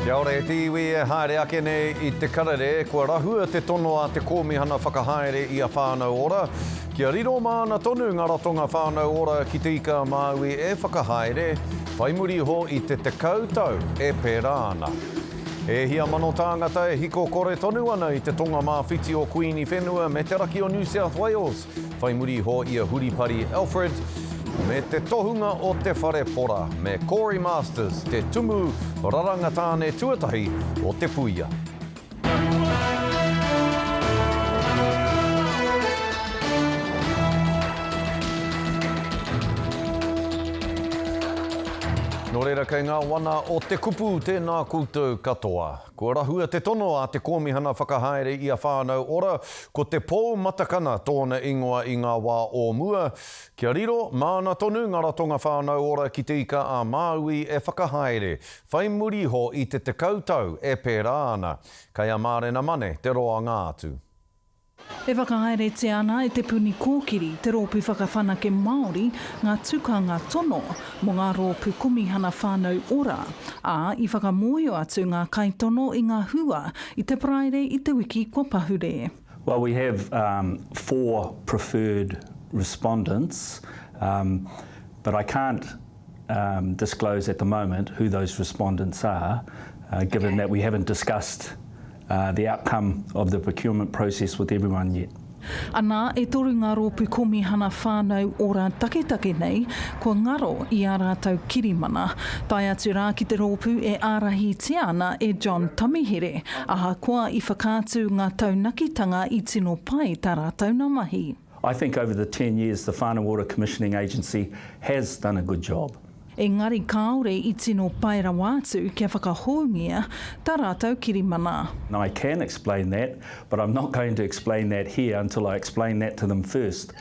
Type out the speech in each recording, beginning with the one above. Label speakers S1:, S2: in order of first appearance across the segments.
S1: Kia ora e te iwi e haere ake nei i te karere, kua rahua te tono a te Kōmihana Whakahaere i a Whānau Ora, kia riro māna tonu ngā ratonga Whānau Ora ki Te Ika a Māui e whakahaere, whai muri iho i te 10 tau e pērā ana. E hia mano tāngata e hiko kore tonu ana i te tonga mā-whiti o Kuini Whenua me te raki o New South Wales, Whai muri iho i a Huripari Alfred me te tohunga o te whare pora, me Corey Masters, te tumu raranga tāne tuatahi o Te Puia. Nō reira kei ngā wana o te kupu tēnā koutou katoa. Kua rahua te tono a te Kōmihana Whakahaere i a Whānau Ora, ko Te Pou Matakana tōna ingoa i ngā wā o mua, kia riro māna tonu ngā ratonga Whānau Ora ki Te Ika a Māui e whakahaere, whai muri iho i te 10 tau e pērā ana. Kei a Mārena Mane te roanga atu.
S2: E whakahaeretia ana e Te Puni Kōkiri, te Rōpū Whakawhanake Māori, ngā tukanga tono mō ngā rōpū Komihana Whānau Ora, ā, i whakamōhio atu ngā kaitono i ngā hua i te Paraire i te wiki kua pahure.
S3: Well, we have four preferred respondents, but I can't disclose at the moment who those respondents are, given that we haven't discussed the outcome of the procurement process with everyone yet.
S2: Anā, e toru ngā rōpū Komihana Whānau Ora taketake nei kua ngaro i ā rātou kirimana, tae atu rā ki te rōpū e ārahitia ana e John Tamihere, ahakoa i whakaatu ngā taunakitanga i tino pai tā rātou nā mahi.
S3: I think over the ten years the Whānau Ora Commissioning Agency has done a good job.
S2: Engari kāore i tino pai rawa atu kia whakahoungia tā rātou kirimana.
S3: And I can explain that, but I'm not going to explain that here until I explain that to them first.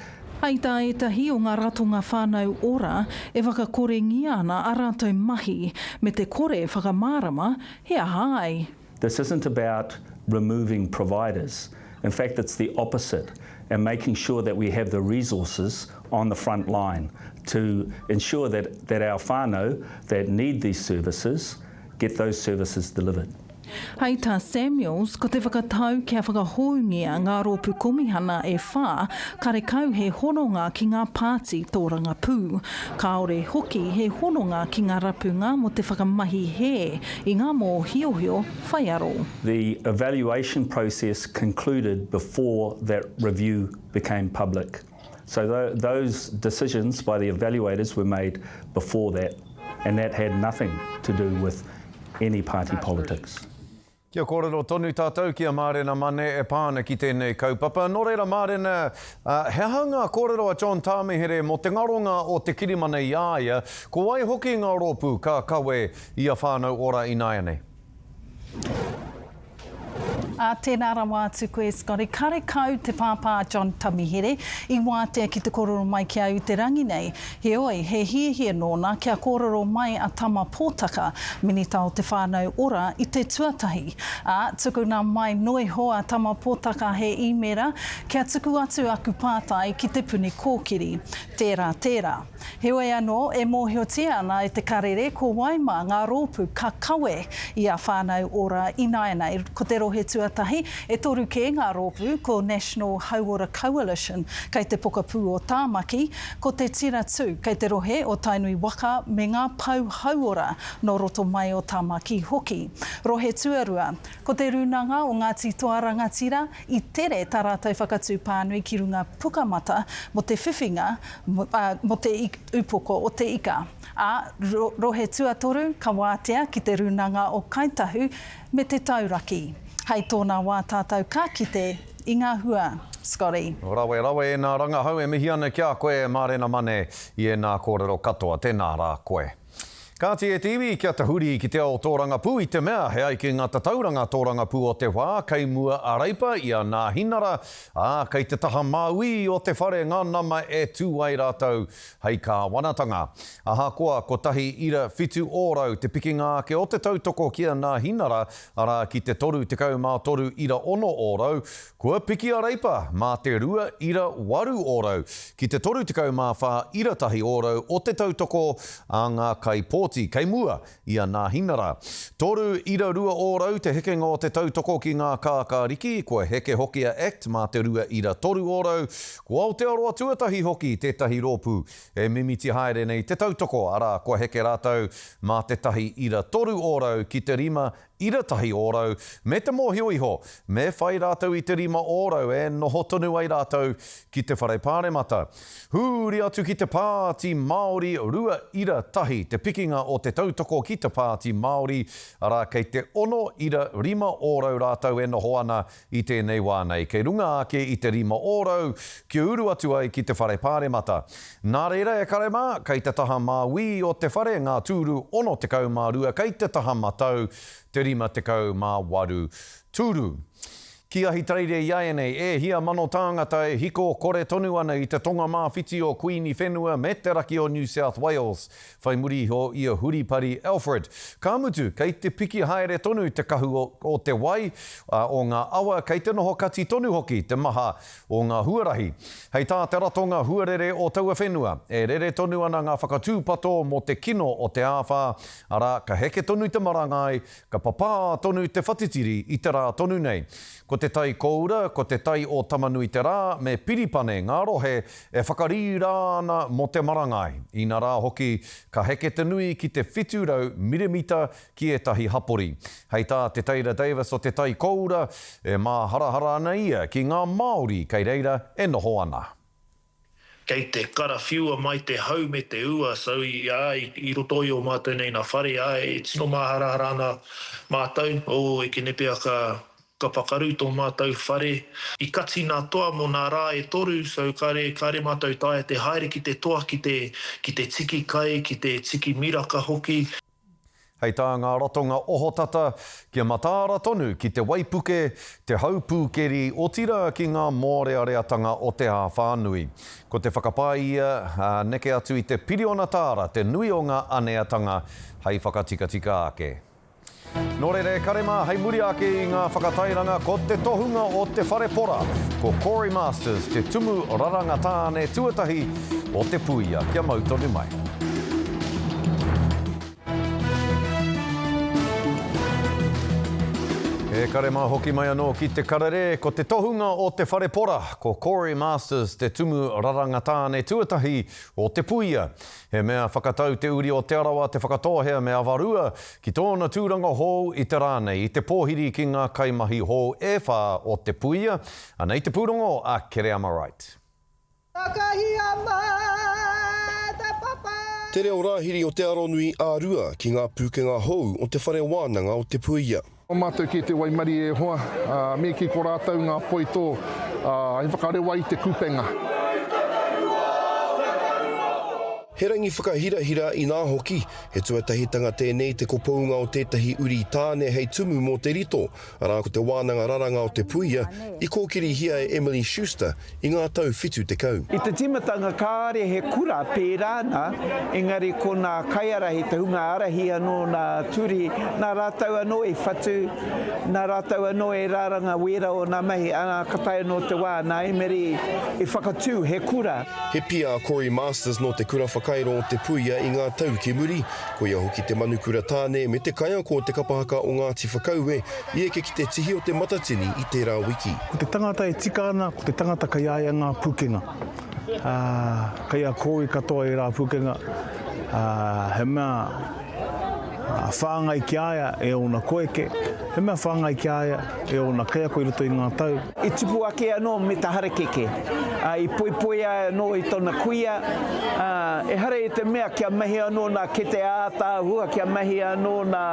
S2: Hei tā ētahi o ngā ratonga whānau ora e whakakorengia ana ā rātou mahi, me te kore whakamārama he aha ai.
S3: This isn't about removing providers. In fact, it's the opposite and making sure that we have the resources on the front line to ensure that, that our whānau that need these services get those services delivered.
S2: Hei tā Samuels, ko te whakatau kia whakahoungia ngā rōpū komihana e whā, karekau he hononga ki ngā pāti tōrangapū. Kāore hoki he hononga ki ngā rapunga mō te whakamahi hē i ngā mōhiohio whaiaro.
S3: The evaluation process concluded before that review became public. So those decisions by the evaluators were made before that and that had nothing to do with any party politics.
S1: Kia kōrero tonu tātou ki a Mārena Mane e pā ana ki tēnei kaupapa. Nō reira Mārena, he aha ngā kōrero a John Tāmihere mō te ngaronga o te kirimana i a ia, ko wai hoki ngā rōpū ka kawe i a Whānau Ora ināianei?
S2: Ā, tēnā rawa atu koe Scotty. Karekau te pāpā a John Tamihere i wātea ki te kōrero mai ki a au i te rangi nei. Heoi, he hiahia nōna kia kōrero mai a Tama Pōtaka, Minita o Te Whānau Ora, i te tuatahi. Ā, tukuna mai noiho a Tama Pōtaka he īmēra kia tuku atu aku pātai ki Te Puni Kōkiri. Tērā, tērā. Heoi anō, e mōhiotia ana e te karere ko wai mā ngā rōpū ka kawe i a Whānau Ora ināianei. Ko te rohe tuatahi, e toru kē ngā rōpū, ko National Hauora Coalition kei te pokapū o Tāmaki, ko Te Tira Tū kei te rohe o Tainui Waka me ngā Pou Hauora nō roto mai o Tāmaki hoki. Rohe tuarua, ko Te Rūnanga o Ngāti Toa Rangatira, i tere tā rātou whakatū pānui ki runga Pukamata mō te whiwhinga mō te upoko o te ika. Ā, rohe tuatoru ka wātea ki te Rūnanga o Kāi Tahu me Te Tauraki. Hei tōna wā tātou ka kite i ngā hua. Scotty.
S1: Rawe rawe ēnā rangahau e mihi ana ki a koe Mārena Mane i ēnā kōrero katoa. Tēnā rā koe. Kāti e te iwi kia tahuri ki te ao tōrangapū i te mea he ai ki ngā tatauranga tōrangapū o te wā kei mua a Reipa i a Nāhinara, ā, kei te taha māui o te whare ngā nama e tū ai rātou hei kāwanatanga. Ahakoa 1.7 ōrau te pikinga ake o te tautoko ki a Nāhinara, arā ki te 33.6 ōrau, Kua piki a Reipa mā te 2.8 ōrau ki te 34.1 ōrau o te tautoko a ngā kaipōti. pōti, kei mua i a Nāhinara. 3.2 ōrau te hekenga o te tautoko ki ngā kākāriki, kua heke hoki a act mā te 2.3 ōrau, ko Aotearoa Tuatahi hoki tētahi rōpū e mimiti haere nei te tautoko, arā, kua heke rātou mā te 1.3 ōrau ki te 5.1 ōrau, me te mōhio iho, me whai rātou i te 5 ōrau e noho tonu ai rātou ki te Whare Pāremata. Huri atu ki te Pāti Māori 2.1 te pikinga o te tautoko ki te Pāti Māori, arā, kei te 6.5 ōrau rātou e noho ana i tēnei wā nei, kei runga ake i te 5 ōrau kia uru atu ai ki te Whare Pāremata. Nā reira e kare mā, kei te taha māuī o te whare ngā tūru 62, kei te taha matau te 58 tūru. Ki Ahitereiria iaianei, e hia mano tāngata e hiko kore tonu ana i te tonga mā-whiti o Kuini Whenua me te raki o New South Wales, whai muri iho i a Huripari Alfred. Ka mutu, kei te piki haere tonu te kahu o te wai, o ngā awa, kei te noho kati tonu hoki te maha o ngā huarahi. Hei tā te ratonga huarere o taua whenua, e rere tonu ana ngā whakatūpato mō te kino o te āwhā, arā, ka heke tonu te marangai, ka papā tonu te whatitiri i te rā tonu nei. Ko te tai kōura, ko te tai o Tamanuiterā me Piripane ngā rohe e whakarīrā ana mō te marangai. Inarā hoki, ka heke te nui ki te 700 mirimita ki ētahi hapori. Hei tā Te Teira Davis o Te Tai Kōura, e māharahara ana ia ki ngā Māori kei reira e noho ana.
S4: Kei te karawhiua mai te hau me te ua, so i, ā, i roto i ō mātou nei nā whare, ā, e tino māharahara ana mātou, oh, e kene pea ka, ka pakaru tō mātou whare. I kati nā toa mō nā rā e toru, so kāre, kāre mātou taea te haere ki te toa ki te, ki te tiki kai, ki te tiki miraka hoki.
S1: Hei tā ngā ratonga ohotata, kia mataara tonu ki te waipuke, te hau pūkeri, otirā ki ngā mōreareatanga o te āwhā nui. Ko te whakapae ia, neke atu i te piriona tāra te nui o ngā aneatanga hei whakatikatika ake. Nō reira e kare mā, hei muri ake i ngā whakatairanga ko te tohunga o te whare pora, ko Corey Masters, te tumu raranga tāne tuatahi o Te Puia. Kia mau tonu mai. E kare mā hoki mai anō ki te karere, ko te tohunga o te whare pora, ko Corey Masters te tumu raranga tāne tuatahi o Te Puia. He mea whakatau te uri o Te Arawa, Te Whakatōhea me Avarua ki tōna tūranga hou i te rā nei, i te pōhiri ki ngā kaimahi hou e whā o Te Puia. Anei te pūrongo a Kereama Wright.
S5: Takahia mai te papa.
S6: Te reo rāhiri o Te Aronui ā-Rua ki ngā pūkenga hou o Te Whare Wānanga o Te Puia.
S7: Ko mātou kē te waimarie e hoa, ā, me kī ko rātou ngā poitō, ā, hei whakarewa i te kupenga.
S6: He rangi whakahirahira inā hoki, he tuatahitanga tēnei te kopounga o tētahi uri tāne hei tumu mō Te Rito, arā ko te wānanga raranga o Te Puia, i kōkirihia e Emily Schuster i ngā tau 70.
S8: I te tīmatanga kāore he kura pērā ana, engari ko nā kaiārahi, te hunga ārahi anō nā Turi, nā rātou anō i whatu, nā rātou anō e rāranga wēra o nā mahi, ā, ka tae anō te wā nā Emily i whakatū he kura.
S6: He pia a Corey Masters nō te kura whakairo o Te Puia i ngā tau ki muri. Koia hoki te manukura tāne me te kaiako o te kapa haka o Ngāti Whakaue i eke ki te tihi o Te Matatini i tērā wiki.
S9: Ko te tangata e tika ana, ko te tangata kei a ia ngā pūkenga. Ā, kei a Corey katoa ērā pūkenga, ā, he mea whāngai ki a ia e ōna koeke, he mea whāngai ki a ia e ōna kaiako i roto i ngā tau.
S8: I tupu ake anō me te harakeke, ā, i poipoia anō i tōna kuia, ā, ehara i te mea kia mahi anō nā kete ātaahua, kia mahi anō nā,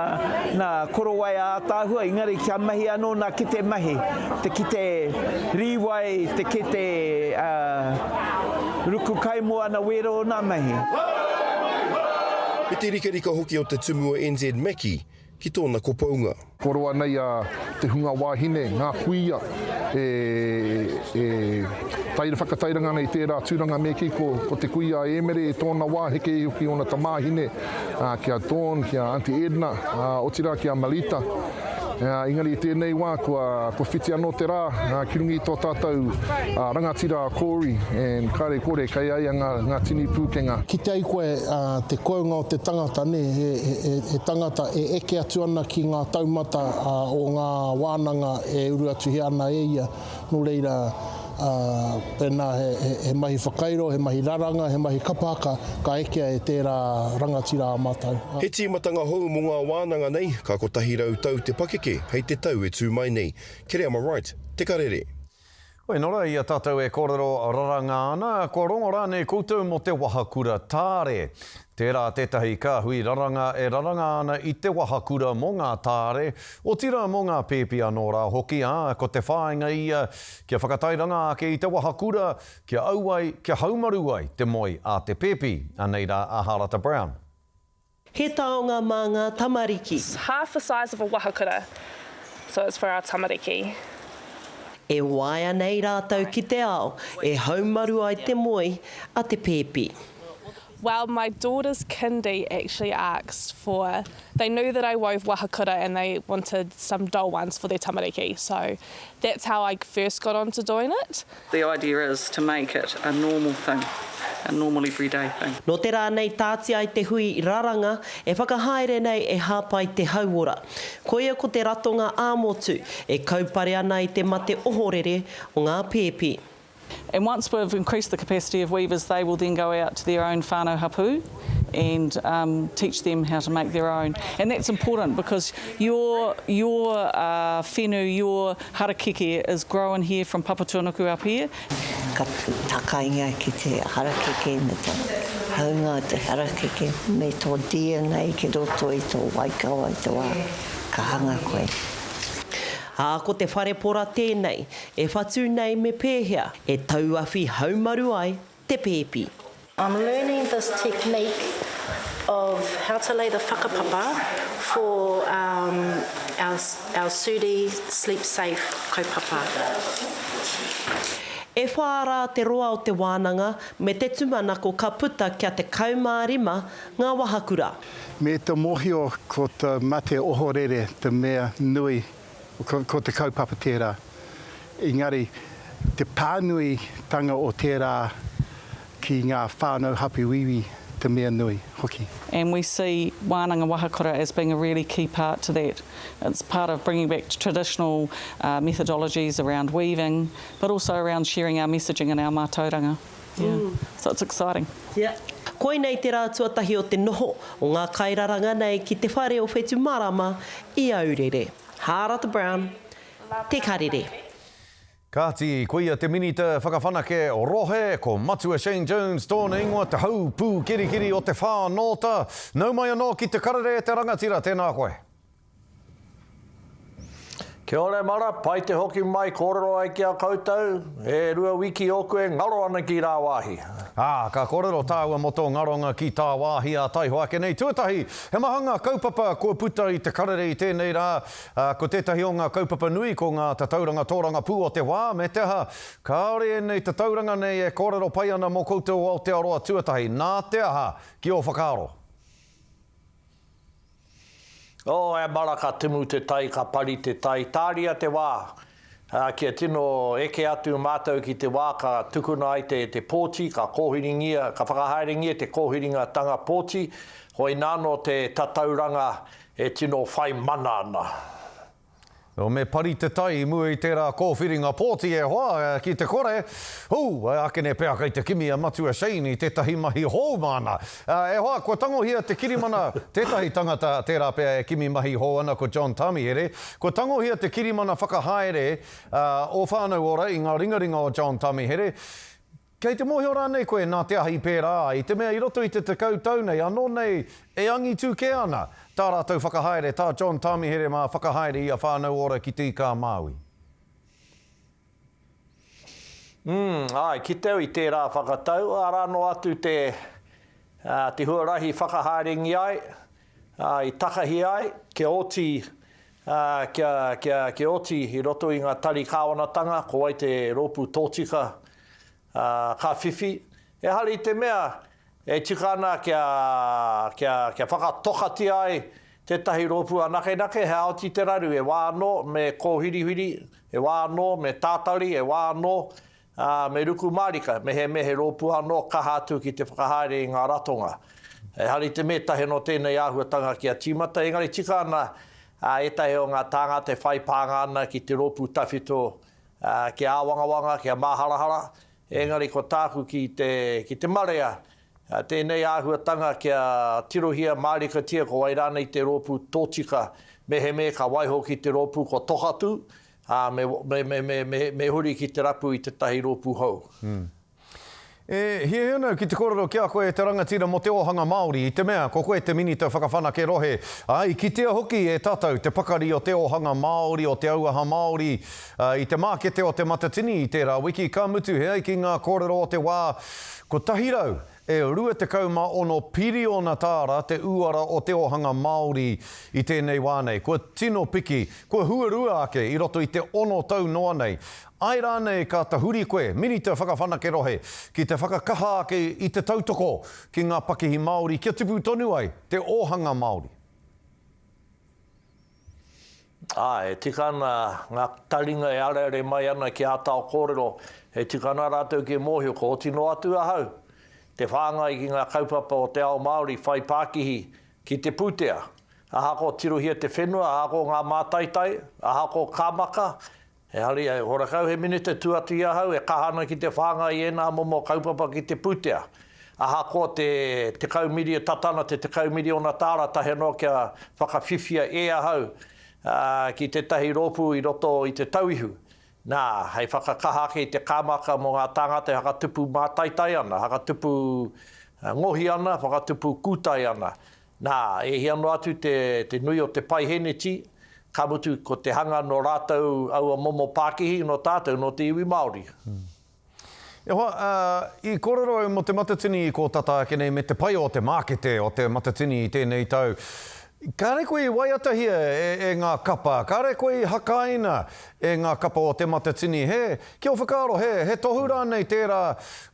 S8: nā korowai ātaahua, engari kia mahi anō nā kete mahi, te kite rīwai, te kete, ā, ruku kaimoana wēra o nā mahi.
S6: Me te rikarika hoki o te tumu o NZ Mackie ki tōna kopounga.
S7: Kua roa nei a te hunga wāhine, ngā kuia, e, e taira whakatairanga ana i tērā tūranga me kī ko, ko te kuia a Emere i tōna wā, heke iho ki ōna tamāhine, ā, ki a Dawn, ki a Aunty Edna, ā, otirā ki a Melita. Engari i tēnei wā kua kua whiti anō te rā ki runga i tō tātou rangatira a Corey and kāre kore kei a ia ngā ngā tini pūkenga.
S10: Kite ai koe te kounga o te tangata, nē, he, he, he tangata e eke atu ana ki ngā taumata o ngā wānanga e uru atuhia ana e ia, Nō reira, pēnā he mahi whakairo, he mahi raranga, he mahi kapa haka, ka ekea e tērā rangatira a mātou.
S6: He tīmatanga hou mō ngā wānanga nei, ka 100 tau te pakeke hei te tau e tū mai nei. Kereama Wright, Te Karere.
S1: Hoi nō rā, i a tātou e kōrero raranga ana, kua rongo rānei koutou mō te wahakura tāre? Tērā tētahi kāhui raranga e raranga ana i te wahakura mō ngā tāre, otirā mō ngā pēpi anō rā hoki, ā, ko te whāinga ia kia whakatairanga ake i te wahakura, kia au ai, kia haumaru ai te moe a te pēpi. Anei rā a Harata Brown.
S11: He taonga mā ngā tamariki.
S12: Half the size of a wahakura, so it's for our tamariki.
S11: E waia nei rātou ki te ao e haumaru ai te moe a te pēpi.
S12: Well my daughter's kindy actually asked for, they knew that I wove wahakura and they wanted some doll ones for their tamariki so that's how I first got onto doing it.
S13: The idea is to make it a normal thing, a normal everyday thing.
S11: Nō te rā nei tāti ai te hui raranga e whakahaere nei e Hāpai Te Hauora. Koia ko te ratonga ā-motu e kaupare ana i te mate ohorere o ngā pēpi.
S13: And once we've increased the capacity of weavers they will then go out to their own whānau hapū and um, teach them how to make their own. And that's important because your, your uh, whenu, your harakeke is grown here from Papatuanuku up here.
S14: Ka takainga ki te harakeke me te haunga o te harakeke me tō DNA ki roto i tō waikawa i te wā ka hanga koe.
S11: Ā, ko te whare pora tēnei, e whatu nei me pēhea e tauawhi haumaru ai te pēpi.
S15: I'm learning this technique of how to lay the whakapapa for um, our, our Sudi Sleep Safe kaupapa.
S11: E whā rā te roa o te wānanga me te tūmanako ka puta kia 15 ngā wahakura.
S16: Me te mohio ko te mate ohorere te mea nui, ko te kaupapa tērā. Engari, te pānuitanga o tērā ki ngā whānau hapu iwi te mea nui hoki.
S13: And we see Wānanga Wahakura as being a really key part to that. It's part of bringing back traditional methodologies around weaving, but also around sharing our messaging and our mātauranga. Yeah. So it's exciting.
S11: Yeah. Koinei te rā tuatahi o te noho o ngā kairaranga nei ki te whare o Whetumarama i Aurere. Hārata Brown, Te Karere.
S1: Kāti, koia te Minita Whakawhanake Rohe, ko Matua Shane Jones tōna ingoa, te hau pūkerikeri o te whānōta. Nau mai anō ki Te Karere e te rangatira, tēnā koe.
S17: Kia ora e mara, pai te hoki mai kōrero ai ki a koutou, e rua wiki ōku e ngaro ana ki rāwāhi.
S1: Ā, ka kōrero tāua mō tō ngaronga ki tāwāhi ā taihoa ake nei. Tuatahi, he maha ngā kaupapa kua puta i te karere i tēnei rā, ā, ko tētahi o ngā kaupapa nui ko ngā tatauranga tōrangapū o te wā, me te aha, kāore ēnei tatauranga nei e kōrero pai ana mō koutou o Aotearoa tuatahi. Nā te aha, ki ō whakaaro?
S17: Oh, e mara ka timu te tai, ka pari te tai. Tāria te wā, ā, kia tino eke atu mātou ki te wā ka tukuna ai te, te pōti, ka kōhiringia, ka whakahaerengia te kōhiringatanga pōti, hoinānō te tatauranga e tino whai mana ana.
S1: No, me pari te tai i mua i tērā kōwhiringa pōti e hoa, ki te kore, hū, ākene pea kei te kimi a Matua Shane i tētahi mahi hou māna. E hoa, kua tangohia te kirimana, tētahi tangata tērā pea e kimi mahi hou ana ko John Tamihere, kua tangohia te kirimana whakahaere o Whānau Ora i ngā ringaringa o John Tamihere, Kei te mōhio rānei koe nā te aha i pērā ai, i te mea i roto i te tekau tau nei, anō nei e angitu kē ana tā rātou whakahaere, tā John Tamihere mā whakahaere i a Whānau Ora ki Te Ika-a-Māui?
S17: Umm, āe, kite au i tērā whakatau, arā noa atu te, te huarahi whakahaerengia ai, ā, i takahi ai, kia oti, ā, kia, kia, kia oti i roto i ngā tari kāwanatanga, ko wai te rōpū tōtika, ā, ka whiwhi. Ehara i te mea e tika ana kia, kia, kia whakatokatia ai. Tētahi rōpū anakenake, he aoti te raru, he wā anō me kōwhiriwhiri, he wā anō me tātari, he wā anō, ā, me ruku mārika, mehemea he rōpū anō kaha atu ki te whakahaere i ngā ratonga. Ehara i te mea tahi anō tēnei āhuatanga kia tīmata, engari tika ana ētahi o ngā tāngata e whai pānga ana ki te rōpū tawhito, ā, kia āwangawanga, kia māharahara, engari ko tāku ki te, ki te marea, Tēnei āhuatanga kia tirohia mārikatia ko wai rānei te rōpū tōtika mehemē ka waiho ki te rōpū kua tohatu, ā, me, me, me, me, me, me huri ki te rapu i tētahi rōpū hou.
S1: E hiahia ana au ki te kōrero ki a koe e te rangatira mō te ōhanga Māori i te mea ko koe te Minita Whakawhanake Rohe, ā, i kitea hoki e tātou te pakari o te ōhanga Māori, o te auaha Māori i te mākete o Te Matatini i tērā wiki, ka mutu he ai ki ngā kōrero o te wā 126 piriona tāra te uara o te ōhanga Māori i tēnei wā nei. Kua tino piki, kua huarua ake i roto i te ono tau noa nei. Āe rānei ka tahuri koe, Minita Whakawhanake Rohe, ki te whakakaha ake i te tautoko ki ngā pakihi Māori kia tipu tonu ai te ōhanga Māori?
S17: Āe, e tika ana ngā taringa e areare mai ana ki ā tāo kōrero, e tika ana rātou kia mōhio kua oti noa atu ahau te whāngai ki ngā kaupapa o te ao Māori whai pākihi ki te pūtea. Ahako tirohia te whenua, ahako ngā mātaitai, ahako kāmaka, Engari, horakau he minita tū atu i ahau e kaha ana ki te whāngai i ēnā momo kaupapa ki te pūtea. Ahakoa te 10 miria, tata ana te 10 miriona tāra tahe noa kia whakawhiwhia e ahau ki tētahi rōpū i roto i te tauihu. Nā, hei whakakaha ake i te kāmaka mō ngā tāngata e whakatupu mātaitai ana, whakatupu ngohi ana, whakatupu kūtai ana. Nā, e hia noa atu te, te nui o te paiheneti, ka mutu ko te hanga nō rātou aua momo pākihi nō tātou, nō te iwi Māori.
S1: E hoa, ā, i kōrero au mō Te Matatini i kō tata ake nei me te pai o te mākete o Te Matatini i tēnei tau. Kāre koe i waiatahia e, e ngā kapa, kāre koe i hakaina e ngā kapa o Te Matatini. He, ki ō whakaaro, he, he tohu rānei tērā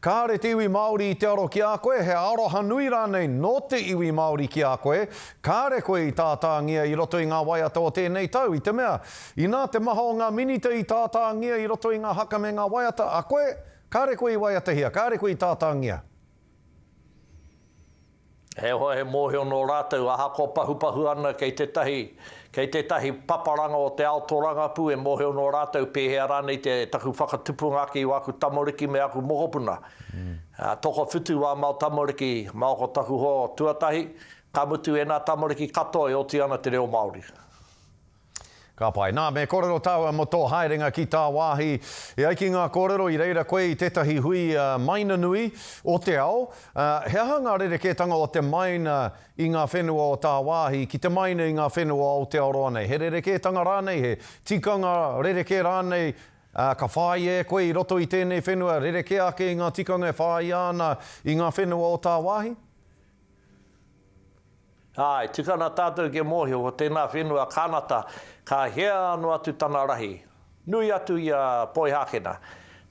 S1: kāre te iwi Māori i te aro ki a koe, he aroha nui rānei nō te iwi Māori ki a koe, kāre koe i tātāngia i roto i ngā waiata o tēnei tau, i te mea, inā te maha o ngā minita i tātāngia i roto i ngā haka me ngā waiata, a koe, kāre koe i waiatahia, kāre koe i tātāngia.
S17: Heoi, he mōhio nō rātou, ahakoa pahupahu ana kei tētahi, kei tētahi paparanga o te ao tōrangapū, e mōhio nō rātou pēhea rānei te, taku whakatupunga ake i wāku tamariki me aku mokopuna. Tokowhitu wā mao tamariki, mao ko taku hoa tuatahi, ka mutu ēnā tamariki katoa e oti ana te reo Māori.
S1: Ka pai. Nā, me kōrero tāua mō tō haerenga ki tāwāhi. E ai ki ngā kōrero, i reira koe i tētahi hui maina nui o te ao. He aha ngā rerekētanga o te maina i ngā whenua o tāwāhi ki te maina i ngā whenua o Aotearoa nei? He rerekētanga rānei, he tikanga rerekē rānei ka whāia e koe i roto i tēnei whenua, rerekē ake i ngā tikanga e whāia ana i ngā whenua o tāwāhi?
S17: Āe, tika ana tātou kia mōhio ko tēnā whenua Kānata ka hea noa atu tana rahi, nui atu i a Poihākena.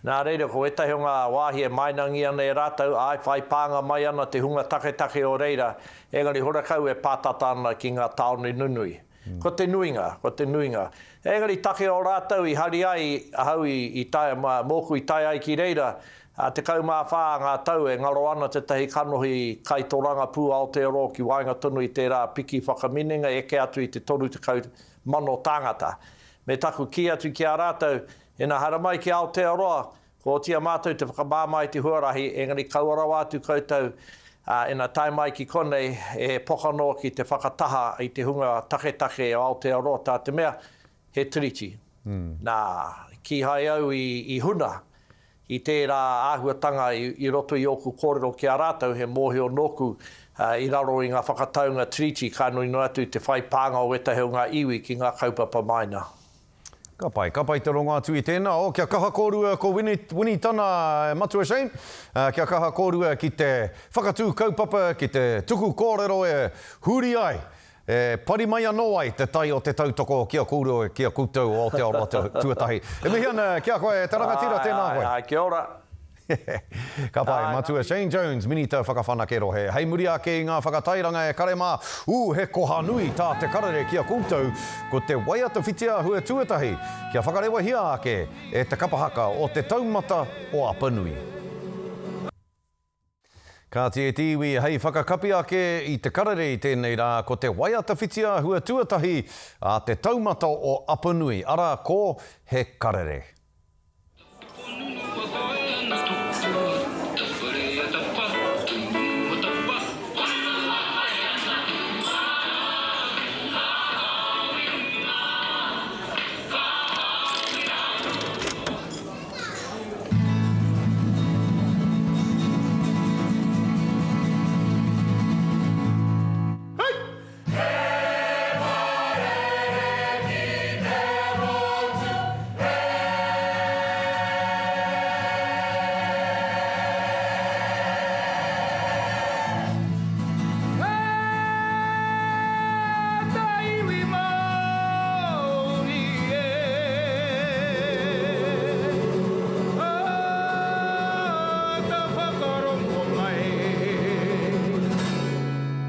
S17: Nā reira, ko ētahi o ngā wāhi e māinangia ana e rātou, āe, whai pānga mai ana te hunga taketake o reira, engari horakau e pātata ana ki ngā tāone nunui. Ko te nuinga, ko te nuinga. Engari take o rātou i hari ai ahau i, i tae, mōku i tae ai ki reira, ā, 14 ngā tau e ngaro ana tētahi kanohi kaitorangapū Aotearoa ki waenga tonu i tērā piki whakaminenga eke atu i te 30,000 tāngata. Me taku kī atu ki a rātou, ina haramai ki Aotearoa, Kua otia mātou te whakamāmā i te huarahi, engari kaua rawa atu koutou, ā, ina tae mai ki konei, e pokanoa ki te whakataha i te hunga taketake o Aotearoa, tā te mea, he tiriti. Nā, kīhai au i huna i tērā āhuatanga i roto i ōku kōrero ki a rātou, he mōhio nōku i raro i ngā whakataunga tiriti ka nui noa atu te whai pānga o ētahi o ngā iwi ki ngā kaupapa maina.
S1: Ka pai, ka pai te rongo atu i tēnā. Oh, kia kaha kōrua ko Wini, Winitana, Matua Shane, kia kaha kōrua ki te whakatū kaupapa, ki te tuku kōrero e huri ai, e pari mai anō ai te tai o te tautoko ki a kōrua, ki a koutou o Aotearoa tuatahi. E mihi ana ki a koe, te rangatira, tēnā koe.
S17: Āe, āe, kia ora.
S1: Ka pai, Matua Shane Jones, Minita Whakawhanake Rohe. Hei muri ake i ngā whakatairanga e kare mā, ū, he koha nui tā te karere ki a koutou, ko te waiata whitiāhua tuatahi kia whakarewahia ake e te kapa haka o te taumata o Apanui. Kāti e te iwi, hei whakakapi ake i te karere i tēnei rā, ko te waiata whitiāhua tuatahi a te taumata o Apanui, arā ko He Karere.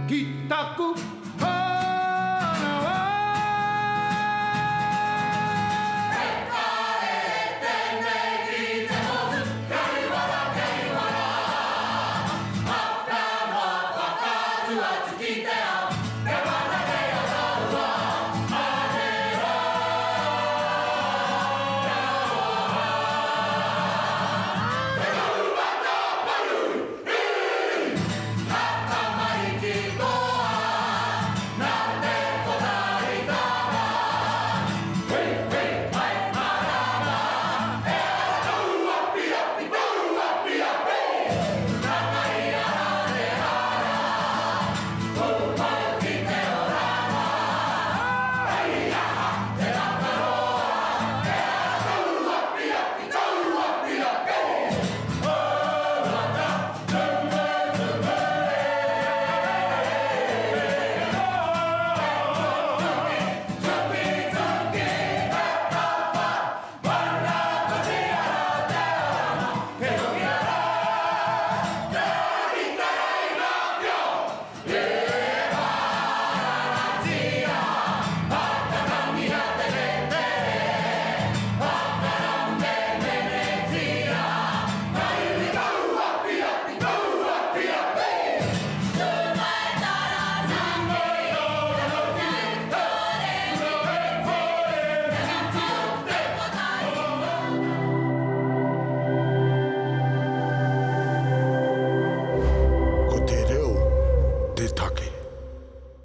S18: Ki taku pānawa. He karere tēnei ki te motu, kei wara, kei wara. Awhea noa whakaatu atu ki te ao, te mana kei a tāua, ane rā, kia ora. Te taumata paru, ī, ngā tamariki toa, nā te kotahitanga. Hui, hui, mai, marama, e ara tauapiapi, tauapiapi, nā tahi ara te hara, pūmau ki te oranga. Hei aha te rakaroa, e ara tauapiapi, tauapiapi, Hauata, tume, tume, Tuki, tuki, te tawha, mana tuki ara te oranga, ke toki ara, te ara ki te reina whio, yeah.